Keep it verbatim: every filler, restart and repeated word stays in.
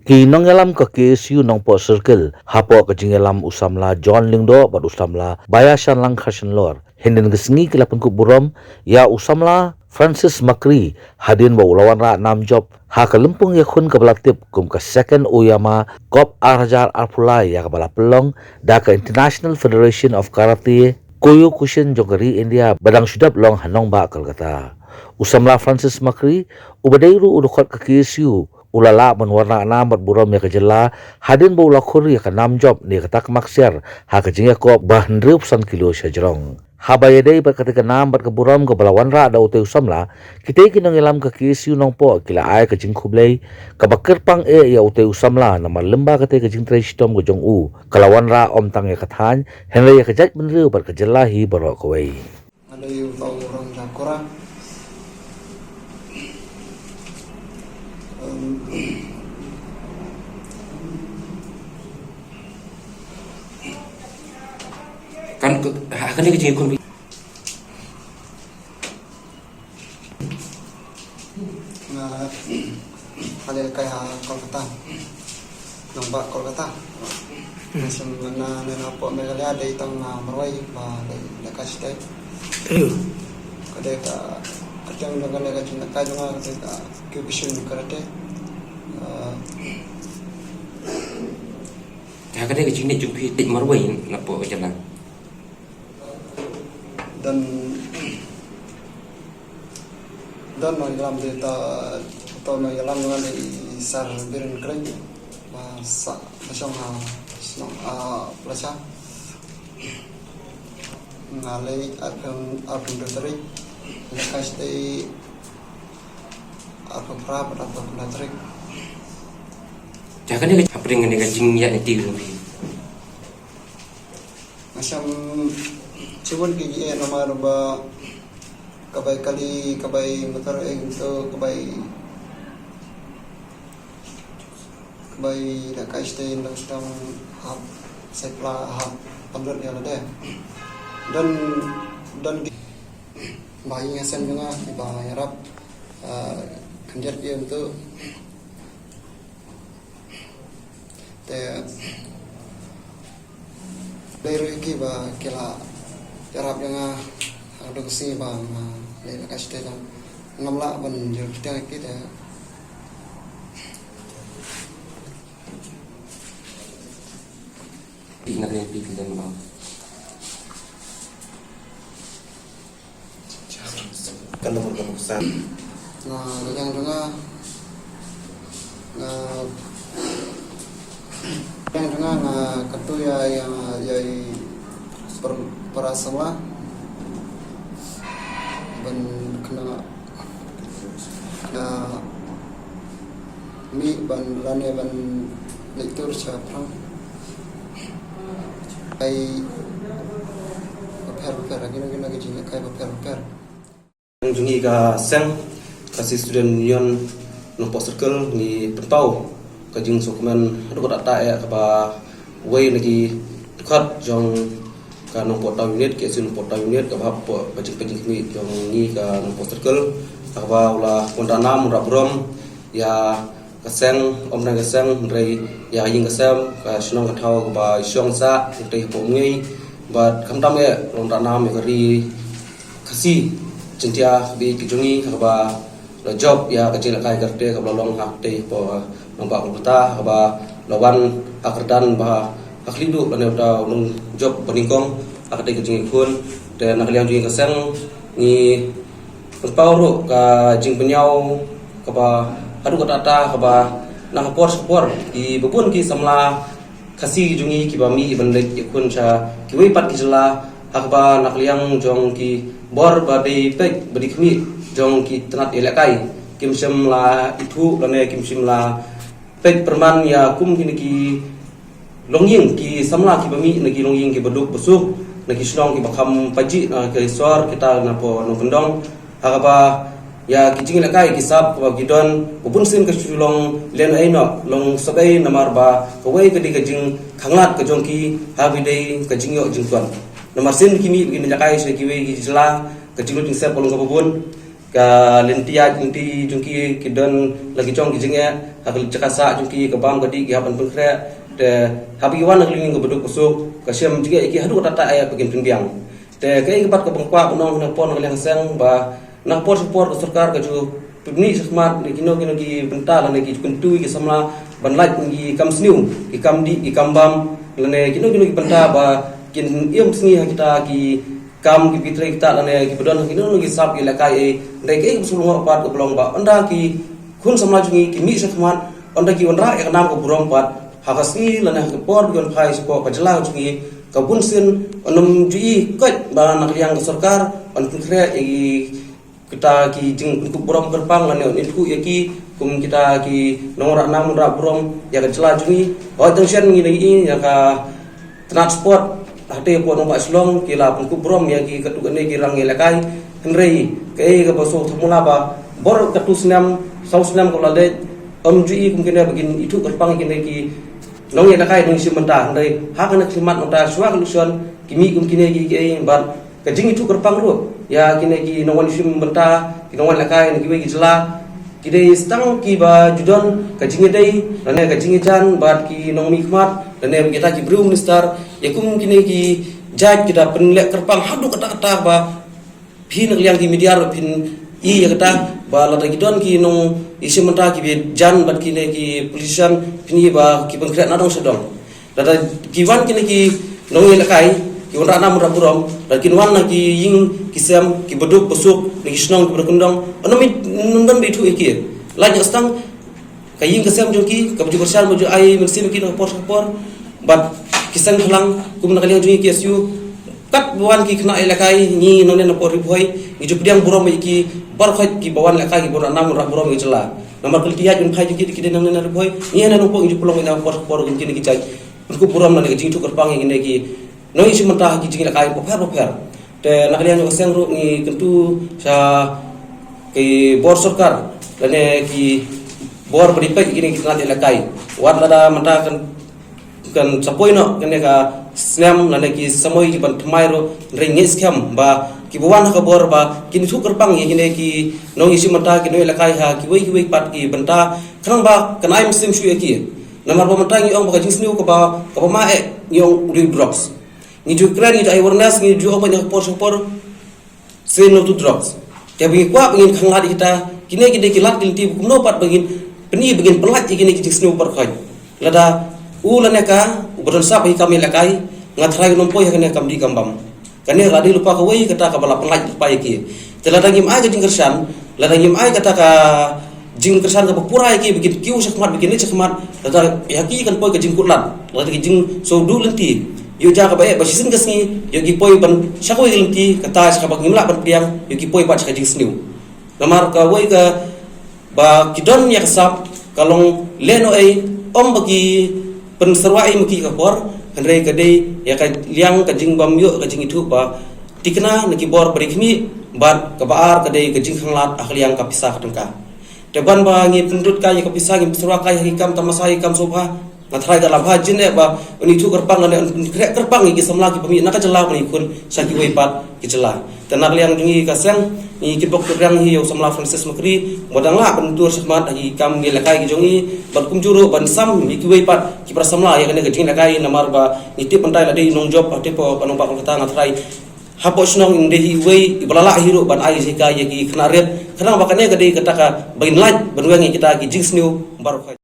Ki nongïalam ka K S U Nongpoh Circle, hapoh ka jingïalam u samla John Lyngdoh bad u samla Baiashanlang Kharshanlor, hynnin ka sngi ki la pynkup burom ïa u samla Francis Makri hadien ba u la wanrah nam jop ha ka lympung ïakhun kaba la tip kum ka Second Oyama Cup ar hajar arphew lai, ïa kaba la pynlong da ka International Federation of Karate Kyokushin jong ka ri India, ba dang shu dep long ha nongbah Kolkata. U samla Francis Makri, uba dei ruh u dkhot ka K S U, u la lah ban wanrah nam bad burom ïa ka jylla hadien ba u la khur ïa ka nam jop ne kata ka maksiar ha ka jingïakop ba hynriewphew san kilo sha jrong. Haba ïadei bad kata ka nam bad ka burom kaba la wanrah da utei u samla, kitei ki nongïalam ka K S U Nongpoh ki la ai ka jingkhublei kaba kyrpang eh ïa utei u samla, namar lyngba katei ka jingtrei shitom ka jong u, ka la wanrah ym tang ïa ka thaiñ, hynrei ïa ka jaitbynriew bad ka jylla hi baroh kawei. Nga dei uta u rong jakora. Em, kan ka, ha, kane ka jingïakhun. Nga, nga leh lehkai ha Kolkata. Nongbah Kolkata. Nga shem na, na, na pok Meghalaya dei tang, ah, marwei ba dei lehkai shatei. Ayo. Ka dei ka, ka dei ka, ka dei ka jingïalehkai jong nga ka dei ka Kyokushin karate. Ah. Te ha kane ka jingïaleh jong phi dei marwei na pok ka jylla. Don, don nongïalam de ta, to nongïalam nga de i Sir Biren Kreng. Ba sah ba shong ha shnong, ah, Plasha. Nga leit arphew, arphew hynriew tarik. Lehkai shatei arphew phra bad arphew khyndai tarik. Te ha kane ka, hapdeng kane ka jingïaid lynti jong phi. Nga shem shibun ki jingeh namar ba ka bai kali, ka bai motor, eh, to ka bai, ka bai lehkai shatei nang sdang hap sepla hap pynlut ïa lade. Don, don ki ba ïing ha sem jong nga ba ïarap, ah, khyndiat ïa u to. Te dei ruh ki ba ki la ïarap ïa nga ha ka duk ka sngi ba nga leh lehkai shatei, ngam lah ban jur kyrteng ïa ki te. Pi na pi pi dan ba. Ka nomor ka nuksan. Na, ka liang jong nga, nga, ka liang jong nga, nga kyntu ïa, ïa, ïa i per-, para samla ban kynnoh, nga mih ban lane ban leit tur sha phrang. Ai bapher bapher, kino kino ki jingïalehkai bapher bapher. Jong ngi ka seng Khasi Student Union Nongpoh Circle ngi pynpaw ka jingsngewkmen haduh katta katta ïa kaba wei na ki dkhot jong ka Nongpoh Town Unit, K S U Nongpoh Town Unit, kaba hap hapoh ka jingpynjingkhmih jong ngi ka Nongpoh Circle, kaba u la wanrah nam wanrah burom ïa ka seng, ym tang ka seng, hynrei ïa ka ïing ka sem, ka shnong ka thaw kaba i shong sah, hynrei hapoh Umngei, bad khamtam eh, wanrah nam ïa ka ri Khasi Jaiñtia kaba ïeit ka jong ngi, kaba la jop ïa ka jingïalehkai karate kaba la long ha katei hapoh nongbah Kolkata, kaba la wan ha kyrdan ba ha khlieh duh lane uta u nongjop ba nyngkong ha katei ka jingïakhun. Te na ka liang jong ngi ka seng ngi pynpaw ruh ka jingpynïaw kaba haduh katta katta, kaba na ka por sha ka por kiba bun ki samla Khasi jong ngi kiba mih ban leit ïakhun sha kiwei pat ki jylla, ha kaba na ka liang jong ki bor ba dei peit ba dei khmih jong ki tnat ïalehkai, kim shym la ithuh lane kim shym la peit pyrman ïa kum kine ki longïing, ki samla kiba mih na ki longïing kiba duk ba suk, na ki shnong kiba kham pajih na ki sor kita na pdeng nongkyndong. Ha kaba ïa ki jingïalehkai ki sap kaba ki don, ba bun sien ka shu long lehnohei noh, long sawei namar ba kawei ka dei ka jingkhanglad ka jong ki ha kaba dei ka jingïoh jingtuan. Namar sien ki mih ba kin ïalehkai sha kiwei ki jylla, ka jinglut jingsep ka long kaba bun. Ka lynti ïaid lynti jong ki ki don la ki jong ki jingeh, ha ka jaka sah jong ki ka bam ka dih ki hap ban pynkhreh. Te haba ki wan ha ka lieng ka baduk ka suk, ka shem jingeh ïa ki haduh katta katta ïa ba kin pynbiang. Te kaei kaba nga kwah ban ong na ka por na ka liang ka seng ba na ka por sha ka por ka sorkar ka ju pynmih shakhmat ïa kino kino ki bynta lane ki ju kyntu ïa ki samla ban lait ki kam sniew, ki kam dih, ki kam bam, lane kino kino ki bynta ba kin im sngi ha kita ki kam kiba trei kita lane kiba don ha kino kino ki sap ïalehkai ei. Hynrei kaei kaba sngewlyngngoh pat kaba long ba ynda ki khun samla jong ngi ki mih shakhmat, ynda ki wanrah ïa ka nam ka burom pat ha ka sngi lane ha ka por ba ki wan phai shapoh ka jylla jong ngi, ka bunsien ym ju ïohi koit ba na ka liang ka sorkar yn pynkhreh ïa ki kita ki jingpynkup burom kyrpang lane yn ithuh ïa ki kum kita ki nongwanrah nam wanrah burom ïa ka jylla jong ngi. Hooid, tang shen ngi dang ïohi ïa ka tnat sport ha te hapoh nongbah Shillong ki la pynkup burom ïa ki katto katne ki rang ïalehkai. Hynrei kaei kaba sngewthuh mula ba bor katto snem, saw snem kaba la leit, ym ju ïohi kum kine ba kin ithuh kyrpang ïa kine ki nongïalehkai nongïashim bynta. Hynrei ha kane ka khlieh mynta shuwa ka election ki mih kum kine ki, ki ei bad ka jingithuh kyrpang ruh ïa kine ki nongwan shim bynta, ki nongwan ïalehkai na kiwei ki jylla, ki dei tang kiba ju don ka jingïadei lane ka jingïajan bad ki nongmihkhmat lane kita ki briew minister. Ïa kum kine ki jait ki da pynleh kyrpang haduh katta katta ba phi na ka liang ki media ruh phin i ïa kata ba lada ki don ki nongïashim bynta kiba jan bad kine ki politician, phin i ba ki pynkhreh na dong sha dong. Lada ki wan kine ki nongïalehkai, ki wanrah nam wanrah burom, lada kin wan na ki ïing ki sem kiba duk ba suk, na ki shnong kiba duk kyndong, ym don ba ithuh ïa ki. Lait ïa tang ka ïing ka sem jong ki kaba ju kyrshan ba ju ai mynsiem ïa ki na ka por sha ka por. Bad ki seng khlang kum na ka liang jong ngi ki S U, katba wan ki khynnah ïalehkai, ngi nangne na poh Ri Bhoi ngi ju pdiang burom ïa ki baroh khoit kiba wan ïalehkai, kiba wanrah nam wanrah burom ïa ka jylla. Namar ka lynti ïaid lynti phai jong ki, ki dei nangne na Ri Bhoi. Ngi nangne na poh ngi ju pynlong ïa ka por sha ka por ïa kine ki jait pynkup burom lane ka jingithuh kyrpang ïa kine ki nongïashim bynta ha ki jingïalehkai bapher bapher. Te na ka liang jong ka seng ruh ngi kyntu sha ki bor sorkar lane ki bor ba dei peit ïa kine ki tnat ïalehkai. Wat lada mynta kan, kan sa poi noh kane ka snem lane ki samoi kiban thymmai ruh, hynrei ngi ngeit skhem ba kiba wan ha ka bor ba kin ithuh kyrpang ïa kine ki nongïashim bynta, ki nongïalehkai ha kiwei kiwei pat ki bynta, khnang ba kan ai mynsiem shuh ïa ki. Namar ba mynta ngi ong ba ka jingsniew kaba, kaba ma eh ngi ong u dei u drugs. Ngi ju kren, ngi ju ai awareness, ngi ju ong ba na ka por sha ka por, say no to drugs. Te ba ngi kwah ba ngin khanglad ïa kita, kine ki dei ki lad ki lynti ba kumno pat ba ngin pyni ba ngin pyllait ïa kine ki jingsniew baroh khoit. Lada u lane ka uba don sap ha ki kam ïalehkai, nga tharai un ym poi ha kane ka kam dih kam bam. Kane ka la dei lypa kawei kata kaba la pyllait lypa ïa ki. Te lada ngim ai ka jingkyrshan, lada ngim ai kata ka jingkyrshan kaba pura ïa ki ba kin kiew shakhmat, ba kin leit shakhmat, lada ïa ki kan poi ka jingkutlad, lada ka jingsngewduh lynti. Ïoh jia kaba eh ba shisien ka sngi ïoh ki poi ban sha kawei ka lynti, kata sha kaba ngim lah ban pdiang, ïoh ki poi pat sha ka jingsniew. Namar kawei ka ba ki don ïa ka sap, ka long lehnoh ei, ym ba ki pynsyrwa ei ma ki ka por, hynrei ka dei ïa ka liang ka jingbym ïoh ka jingithuh ba thikna na ki bor ba dei khmih, bad kaba ar ka dei ka jingkhanglad ha ka liang ka pisa ka tyngka. Te ban ba ngi pynrut kai ïa ka pisa, ngi pynsyrwa kai ha ki kam tamasa, ha ki kam sngewbha, nga tharai ka la bha jin eh ba un ithuh kyrpang lane un pynkhreh kyrpang ïa ki samla kiba mih na ka jylla ban ïakhun sha kiwei pat ki jylla. Te na ka liang jong ngi ka seng, ngi kitbok kitrwiang hi ïa u samla Francis Makri ba dang lah ban tur shakhmat ha ki kam ïalehkai ki jong ngi, bad kumjuh ruh ban sam ïa kiwei pat ki para samla ïa kane ka jingïalehkai, namar ba ngi tip mynta la dei nongjop ha te poh ka nongbah Kolkata, nga tharai hapoh shnong in dei hi uwei iba la lah hi ruh ban ai jinghikai ïa ki khynnah rit, khnang ba kane ka dei kata kaba ngin lait ban weng ïa kita ki jingsniew baroh khoit.